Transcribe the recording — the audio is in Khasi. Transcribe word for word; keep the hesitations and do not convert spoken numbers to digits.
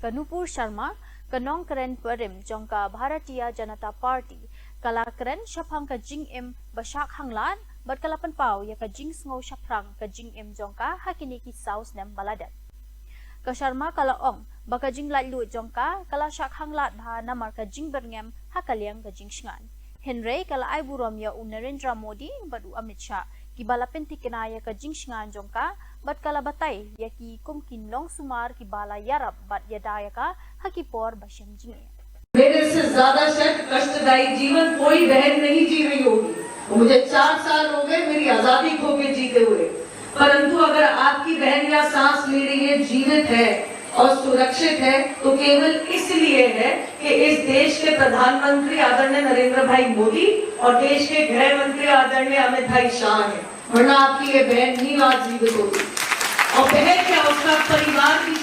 Ka Nupur Sharma, ka nongkren barim jong ka Bharatiya Janata Party, ka la kren shaphang ka jingim ba shah khanglad bad ka la pynpaw ïa ka jingsngew shaphrang ka jingim jong ka ha kine ki saw snem ba la dep. Ka Sharma ka la ong ba ka jinglaitluid jong ka ka la shah khanglad bha namar ka jingbyrngem ha ka liang ka jingshngain. Hynrei ka la ai burom ïa u Narendra Modi bad u Amit Shah kiba la pynthikna ïa ka jingshngain jong ka bad ka la batai ïa ki kum ki nongsumar kiba la ïarap bad ïada ïa ka ha ki por ba shem jingeh. मेरे से ज्यादा शायद कष्टदायी जीवन कोई बहन नहीं जी रही होगी। मुझे चार साल हो गए मेरी आजादी खो के जीते हुए, परंतु अगर आपकी बहन या सांस ले रही है, जीवित है और सुरक्षित है, तो केवल इसलिए है कि इस देश के प्रधानमंत्री आदरणीय नरेंद्र भाई मोदी और देश के गृह मंत्री आदरणीय अमित भाई शाह हैं, वरना आपकी ये बहन नहीं आज जीवित होती। और बहन क्या, उसका परिवार भी